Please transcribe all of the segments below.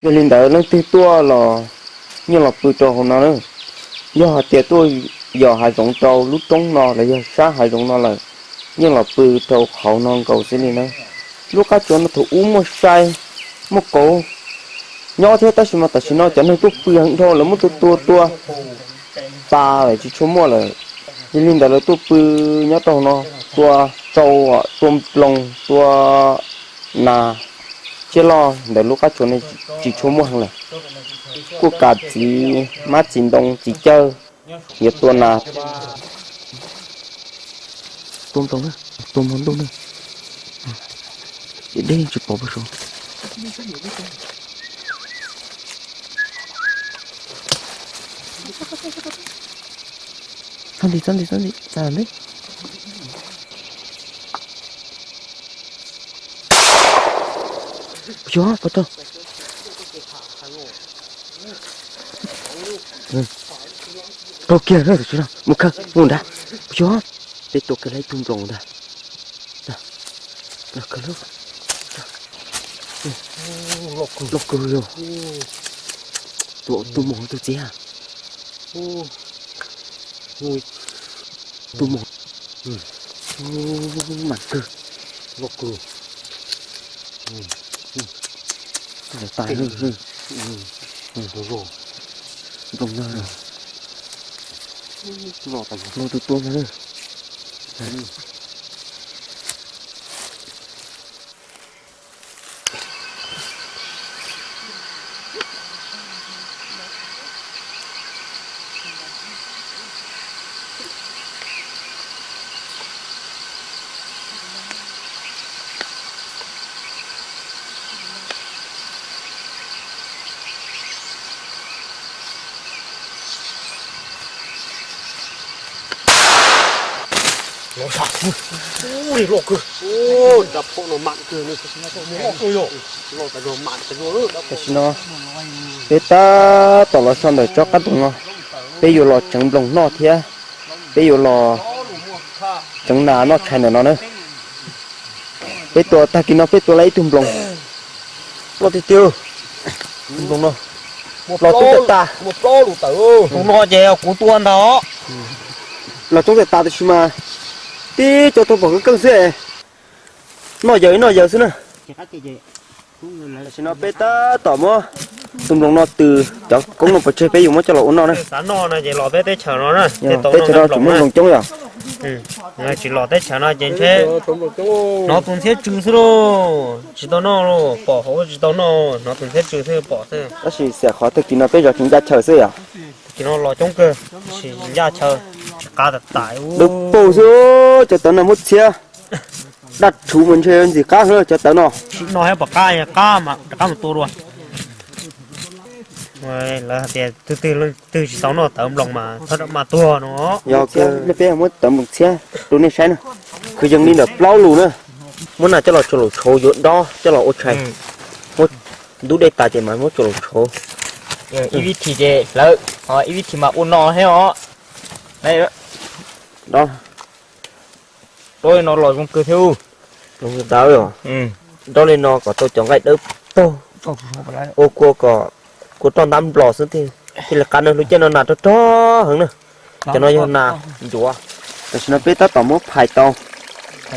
Yog li ntawd leej twg tuaj los yeej los pw rau hauv no na. Yog hais tias tuaj yos hav zoov rau lub roob no los yog sab hav zoov no lawm, yeej los pw rau qhov no nkaus xwb li na. Lub qab tsuas no thaum ub muaj sai, muaj kauv nyob thiab, tab sis mas tam sim no cov neeg tuaj pw heev dhau lawv muab tua tua tua tas lawm tsis tshua muaj lawm. Yog li ntawd lawv tuaj pw nyob rau no, tua tsau, tua nploos, tua nas, tsiaj loj ntawm lub qab tsuas no tsis tshua muaj heev lawm. Kuj kam txiv mab txiv ntoo txiv cawg, yuav tua nas, tua nploos na, tua mos ntuj na. Deb deb tsis pom pab saud. Txhob nti, txhob nti, txhob nti, txhob nti. Yog pov rau. Raug kiag na, mus khawb mus nrad. Yog, peb tua kiag lawm ib tug nploos ntag. Loj kawg, loj kawg yog. Tus, tus mos tus txiv. Tus mos. Mam kawg. Loj kawg. Tas, nploos no, nploos tus tua no. Loj kawg, dab phom no mam kawg. Tam sim no peb tab tom los so ntawm tsob qab ntoo no, peb yuav los tseev nploos noj thiab peb yuav los tseev nas noj tshais ntawm no na. Peb tua tag kis no peb tua lawm ib tug nploos loj tiag tiag. Nploos no los coob tas tas. Tus no ces kuv tua ntag. Los coob tas tas tab sis mas tib co tuaj pom keej keej xwb. Noj yaws noj yaws xwb na. Tam sim no peb tab tom muab tus nploos no tws cov koob no pov tseg peb yuav muab coj los ua noj na. Xav noj no ces los peb teb chaws no na, teb chaws no tsis muaj nploos coob yom. Tsis los teb chaws no ces ntshe hnov tus ntxhiab tsw xwb lauj, tsis tau noj lauj, pom hauv tsis tau noj, hnov tus ntxhiab tsw xwb pom xwb. Tab sis xiam qhov tag kis no peb zov tsis ncaj chaw xwb yom. Tag kis no los coob kawg, tsis ncaj chaw, tsis qab tas tas. Dawb paug xwb, cov tawv no muab txhiab daj rhuv mas ntshe ntxim qab heev cov tawv no. Sim no thiab pom qab, qab mas rov qab mus tua dua. Lawv hais tias tus twg leej twg tsis tau noj tawv nploos mas txhob rov mas tuag no. Yog kiag nej peb muab tawv nploos txhiab rau nej saib na. Kwv yees li ntawm plaub lus na. Muab nas coj los tsuas laum tshauv yuav dob coj los ua tshais. Muab ntub dej tas ces mas muab tsuas laum tshauv. Ib vib thim ces hlawv, ib vib thim mas ua no thiab os. Dob. Dob li no los zoo kawg thiab. Zoo kawg tas os. Dob li no kom tau cov nqaij dawb paug, ua kua kom kua roj ntab nplos xwb thiaj li qab na. Lub caij no nas rog rog heev na. Cov no yog nas ncuav. Tam sim no peb tab tom muab phais tau,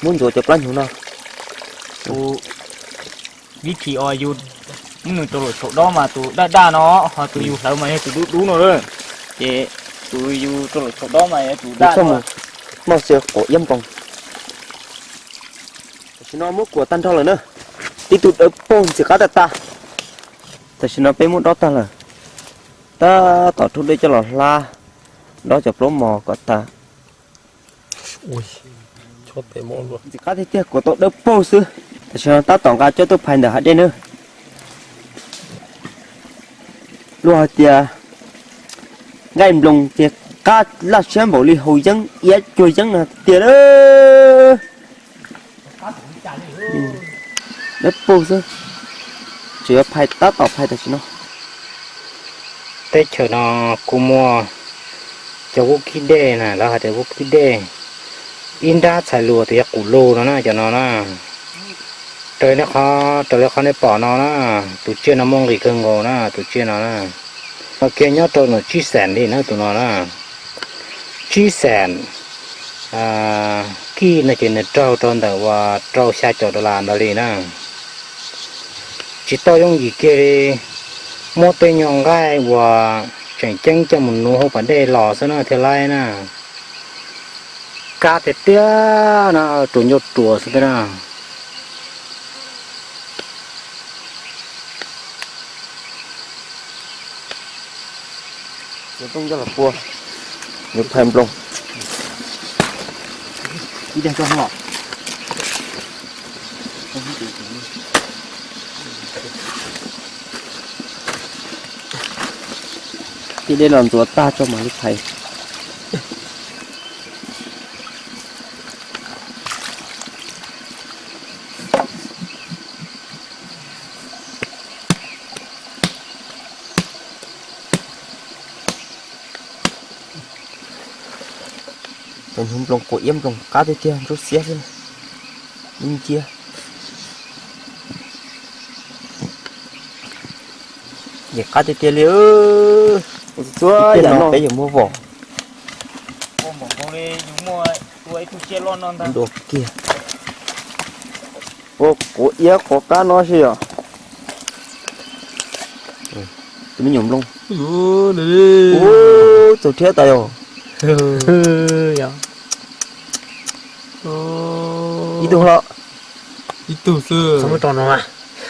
muab ntxuav cov plab hnyuv no. Vib thim uas yus muab nws rau laum tshauv dob mas tus daj daj no, ho tus yus hlawv mas yog tus dub dub no lawm. Ces tus yus rau laum tshauv dob mas yog tus daj no. Noj xyaw quav iab npoo. Tam sim no muab kuam tag nrho lawm na, tib tug dawb paug ntxim qab tag tag. Tam sim no peb muab dob tag lawm, tab tom rub dej coj los hlab, dob cov plaub mos kom tag. Ntxim qab tiag tiag, kuam tau dawb paug xwb. Tam sim no tab tom nqa coj tuaj phais ntawm hav dej na. Luag hais tias nqaij nploos ces qab laj siab npaum li haus yeeb iab cuag yeeb no tiag. Dawb paug xwb, tseem yuav phais tab tom phais tam sim no. Teb chaws no kuj muaj cov kub kib dej na, lawv hais tias kub kib dej, ib nrab txhais lus tias yog qum lug no na, cov no na. Raws li qhov, raws li qhov nej pom no na, tus tsiaj no muaj nqis kawg nkaus na, tus tsiaj no na. No kiag nyob rau ntawm tsib xees li na tus no na. Tsib xees kij no ces nws raug rau ntawm uas rau xya caum dollar ntawd li na. Tsis tau yooj yim kiag li, muab tej nyuag nqaij uas tseem ceeb coj mus nuv hauv pas dej los xwb na thiaj laib na. Kab tiag tiag na, ruas ncauj ruas xwb na. Cov tooj coj los pua, yuav phais nploos. Ib daig coj los. Tij dej los ntxuav tag tso mam li phais. Cov hnyuv nploos quav iab nploos qab tiag tiag ntsuab xiab xwb. Ib nciab. Ces qab tiag tiag li. Txhua yam no peb yuav muab vom. Dua kiag. Quav iab quav qab no si yom. Tus me nyuam nploos. Ub, txaus thiab tas yog. Ib tug hlo. Ib tug xwb.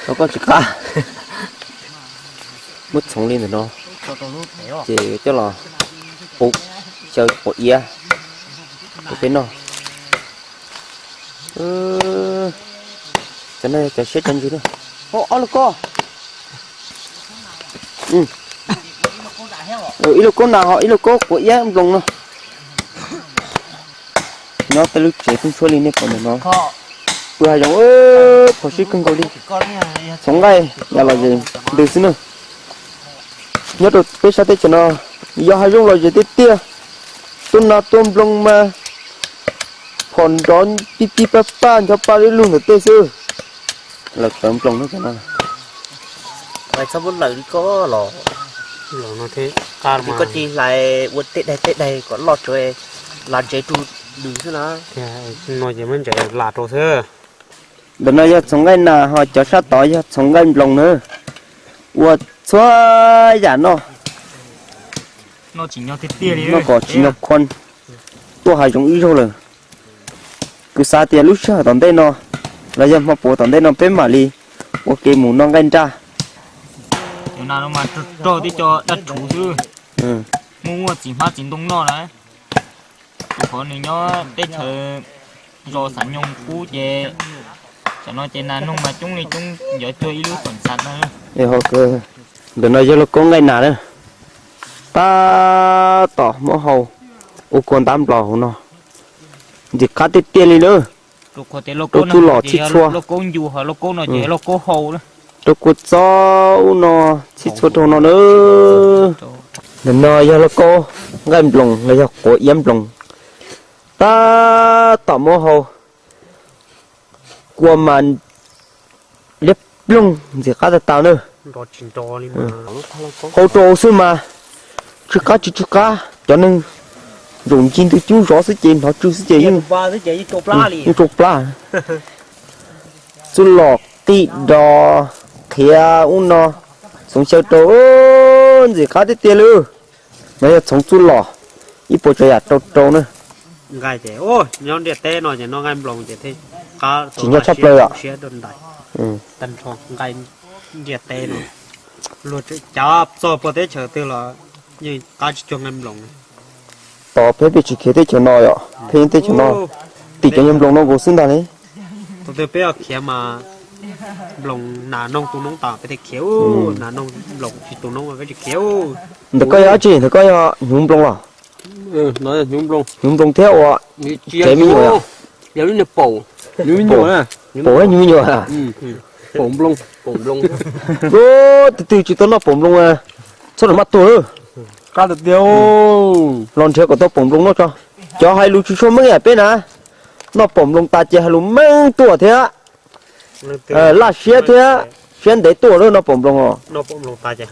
Txhoov koj tsis qab. Muab txhoov li ntawm no, ces coj los pub xyaw quav iab rau peb noj. Cov no yog cov siab cov ntsws na. Ob lub kaub. Ib lub kaub nas ho ib lub kaub quav iab nploos no. Nyob tej lub tsev pheej tshuab li nej pom ntawm no. Pw hav zoov phom sij kawg nkaus li. Txhoov nqaij yam lom zem ntws xwb na. Nyob rau peb sab teb chaws no yog hav zoov lom zem tiag tiag. Tuaj nas tuaj nploos mas phom nrov pij pij paj paj ncho paj lug ntawm tej xwb. Lawv tawv nploos no. Txhob muab lawm li koj los. Koj tsis hlais ua tej daig tej daig kom loj tsuav las ntsev rau nws xwb na. No ces muab ntsev las rau xwb. Ntawm no yog txhoov nqaij nas ho cov sab tod yog txhoov nqaij nploos na. Ua txhua yam noj. Noj kom tsis nyo khuan, tuaj hav zoov ib zaug lawm. Kuv xav tias lub sij hawm tom ntej no los yog hmo puav tom ntej no peb mam li ua ke mus noj nqaij nraj. Rog tib co dab rhuv xwb, muaj muaj txiv hmab txiv ntoo noj na. Rau qhov nws nyob teb chaws zos xav nyoog kub ces, tam no ces nas noog mas coob li coob, yuav cuag ib lub feem xav tag. Ntawm no yog lauj kaub nqaij nas na, tab tom muab hau ua kua ntab nplaum hauv no, ntxim qab tiag tiag li lawm. Rau txuj lom txhij txhua, rau kua txob ub no txhij txhua rau no na. Ntawm no yog lauj kaub nqaij nploos los yog quav iab nploos, tab tom muab hau kua mas liab ploog ntxim qab tag tag na. Hau rau xwb mas tsw qab tsw tsw qab, cov neeg zaum ncig ntws cub zov xwb ces hnov tsw xwb ces yeej tsau plab. Txuj lom qij dos qhiav ub no, txhoov xyaw rau ntxim qab tiag tiag li. No yog txhoov txuj lom, ib puas tsav yam rau rau na. Nqaij ces nyob ntiaj teb no ces noj nqaij nploos ces tsis nyob tshaj plaws os. Tag nrho nqaij ntiaj teb no, luag cov txog puag teb chaws twg los yeej qab tsis cuag nqaij nploos. Tos peb peb tsis khiav teb chaws no yom, peb teb chaws no tim cov nyuag nploos no nkaus xwb ntag li. Thaum twg peb khiav mas nploos nas noog tu noob tas peb thiaj khiav, nas noog nploos tsis tu noob peb tsis khiav. Ntawm koj yog dab tsi? Ntawm koj yog hnyuv nploos los? Hnyuv nploos thiab ua tsev me nyuam. Paum, hnyuv me nyuam. Twb twb tsis tau noj paum nploos, txhob rau maj tuag. Los nrhiav kom tau paum nploos noj tso. Cov hais lus tsis tshua meej yam peb na, noj paum nploos tas ces hais lus meej tuaj thiab. laj siab thiab siab ntev tuaj lawm no pom nploos os.